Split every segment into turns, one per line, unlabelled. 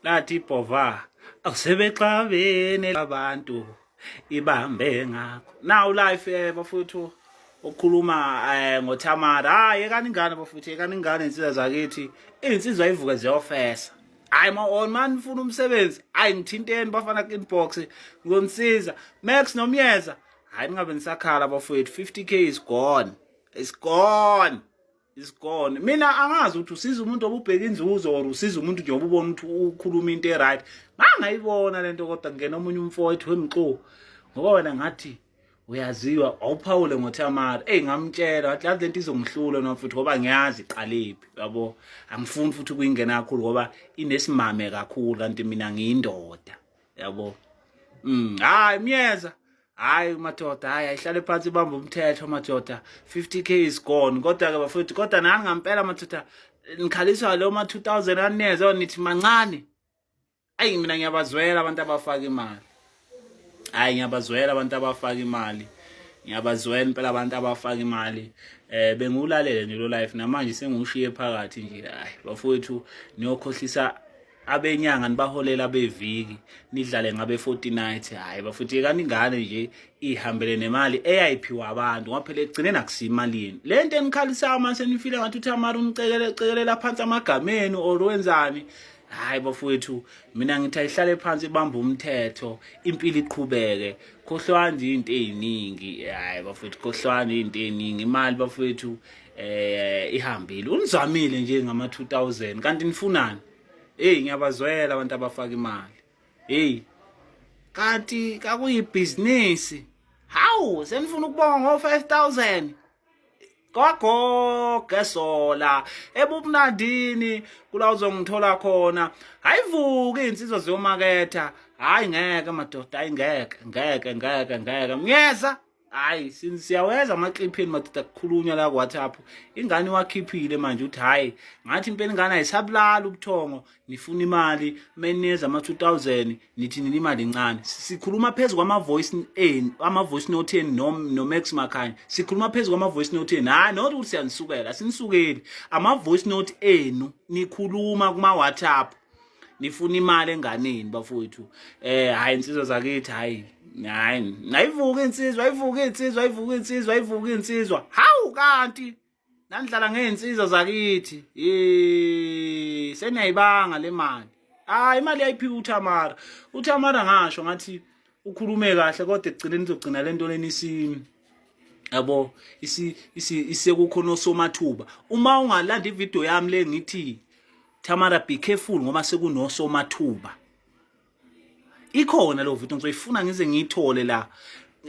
Lathi ibhova awusebexabene abantu ibambe ngakho. Now life bafowethu okhuluma ngoThamara. Hayi yekani ingane bafowethu, yekani ingane insizwa zakithi. Insizwa ivuke ziyofesa. Hayi ma on man ufuna umsebenzi. Hayi ngithinteni bafana ku inbox ngizonisiza. Max nomyeza. Hayi ningabe nisakhala bafowethu 50K is gone. It's gone. Is gone. Mina angazi ukuthi usiza umuntu obubheka inzuzo or usiza umuntu nje obubona ukuthi ukhuluma into e-right. Ngangayibona lento kodwa ngena omunye umfowethu wemxo. Ngoba wena ngathi uyaziwa awuphawule ngoThamara. Ey ngamtshela wathi yazi lento izongihlula noma futhi ngoba ngiyazi iqalephi yabo. Angifuni futhi ukuyingena kakhulu ngoba inesimame kakhulu kanti mina ngiyindoda yabo. Hayi myeza. Hayi madoda, hayi ayihlale phansi ibambe umthetho madoda. 50K is gone. Kodwa ke bafowethu, kodwa nani ngampela madoda nikhaliswa lo ma 2000 aneze nithi mancane. Ayi mina ngiyabazwela abantu abafaka imali. Hayi ngiyabazwela abantu abafaka imali. Ngiyabazwela impela abantu abafaka imali. Bengiwulalele nje lo life namanje sengiwushiye phakathi nje. Hayi bafowethu niyokhohlisa abenyanga nibaholela beviki nidlale ngabe 49. Hayi bafowethu yekani ingane nje ihambele nemali eyayiphiwa abantu ngoba phela ekugcineni akusimali yenu. Le nto enikhalisayo mase nifile ngathi uThamara unicekele cekelela phansi amagameni or wenzani. Hayi bafowethu mina ngithi ayihlale phansi ibambe umthetho impilo iqhubeke. Khohlwani nje into eziningi. Hayi bafowethu khohlwani into eziningi. Imali bafowethu ihambile. Unizamile nje ngama 2000 kanti nifunani? Hey ngiyabazwela abantu abafaka imali. Hey kanti kakuyibhizinisi. Hawu senifuna ukubonga ngo 5000. Kwagoge sola ebumnandini kula uzongithola khona. Hayivuki insizwa ziyomaketha. Hayi ngeke madoda, hayi ngeke, ngeke, ngeke, ngeke. Myeza. Hayi siyaweza amacliphini madoda kukhulunywa la ku WhatsApp. Ingane wakhiphile manje uthi hayi ngathi impela ingane ayisabulala ubuthongo nifuna imali meneza ama 2000 nithi nini imali incane. Sikhuluma phezulu kwama voice enu, ama voice note enu no Max Makhanya. Sikhuluma phezulu kwama voice note enu. Hayi not ukuthi siyanisukela, sinisukeli. Ama voice note enu nikhuluma kuma WhatsApp. Nifuna imali enganeni bafowethu. Hayi insizwa zakithi hayi. Hayi ayivuka insizwa, ayivuka insizwa, ayivuka insizwa, ayivuka insizwa. Hawu kanti nandlala ngeinsizwa zakithi. Seniyayibanga le mali. Hayi imali yayiphiwa uThamara. uThamara ngasho ngathi ukhulume kahle kodwa ekugcineni izogcina lento leni isi yabo isi isekukhona osomathuba. Uma ungalanda ivideo yami le ngithi Thamara be careful ngoba sekunosomathuba. Ikhona lo video ngizoyifuna ngize ngiyithole la.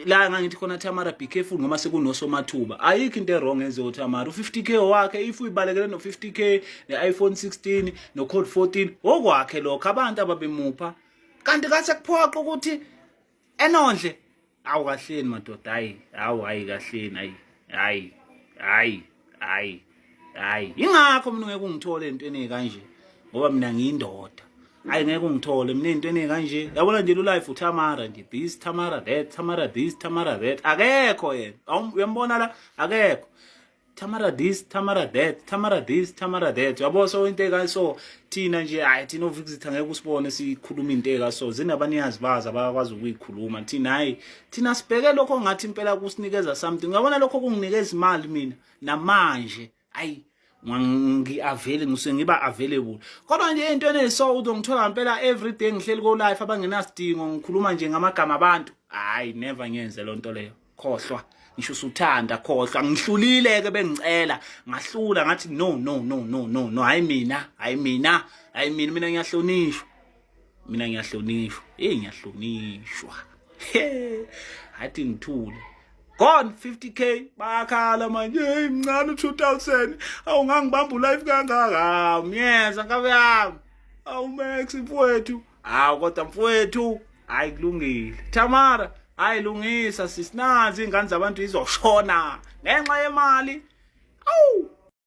La ngangithi khona Thamara be careful ngoba sekunosomathuba. Ayikho into ewrong enziwe uThamara. U50K wakhe if uyibalekele no 50K ne iPhone 16 no Code 14 okwakhe lokho abantu ababemupha. Kanti kase kuphoqa ukuthi enondle. Awu kahleni madoda, hayi, awu hayi kahleni, hayi, hayi, hayi, hayi, hayi. Ingakho mina ngeke ungithole entweni ekanje ngoba mina ngiyindoda. Hayi ngeke ungithole mina entweni ekanje. Yabona nje lo life uThamara nje this Thamara that Thamara this Thamara that. Akekho yena. Uyambona la akekho. Thamara this Thamara that Thamara this Thamara that. Yabo so into eka so thina nje hayi thina ovixit ngeke usibone sikhuluma into eka so zinabaniyazi bazi abakwazi ukuyikhuluma thina hayi thina sibheke lokho ngathi impela kusinikeza something. Uyabona lokho kunginikeza imali mina namanje hayi ngi-available ngisuke ngiba available kodwa nje into eneso uzongithola ngempela everyday ngihleli ko life abangenasidingo ngikhuluma nje ngamagama abantu. Hayi never ngiyenze lonto leyo. Khohlwa ngisho usuthanda khohlwa ngihlulile ke bengicela ngahlula ngathi no no no no no no hayi mina hayi mina hayi mina mina ngiyahlonishwa mina ngiyahlonishwa hey ngiyahlonishwa hathi ngithule gone 50K bayakhala manje hey mncane 2000 awungangibamba ulife kangaka myeza ngabe yami awu Max mfowethu hawu kodwa mfowethu hayi kulungile Thamara hayi lungisa sisinazi ingane zabantu izoshona ngenxa yemali awu.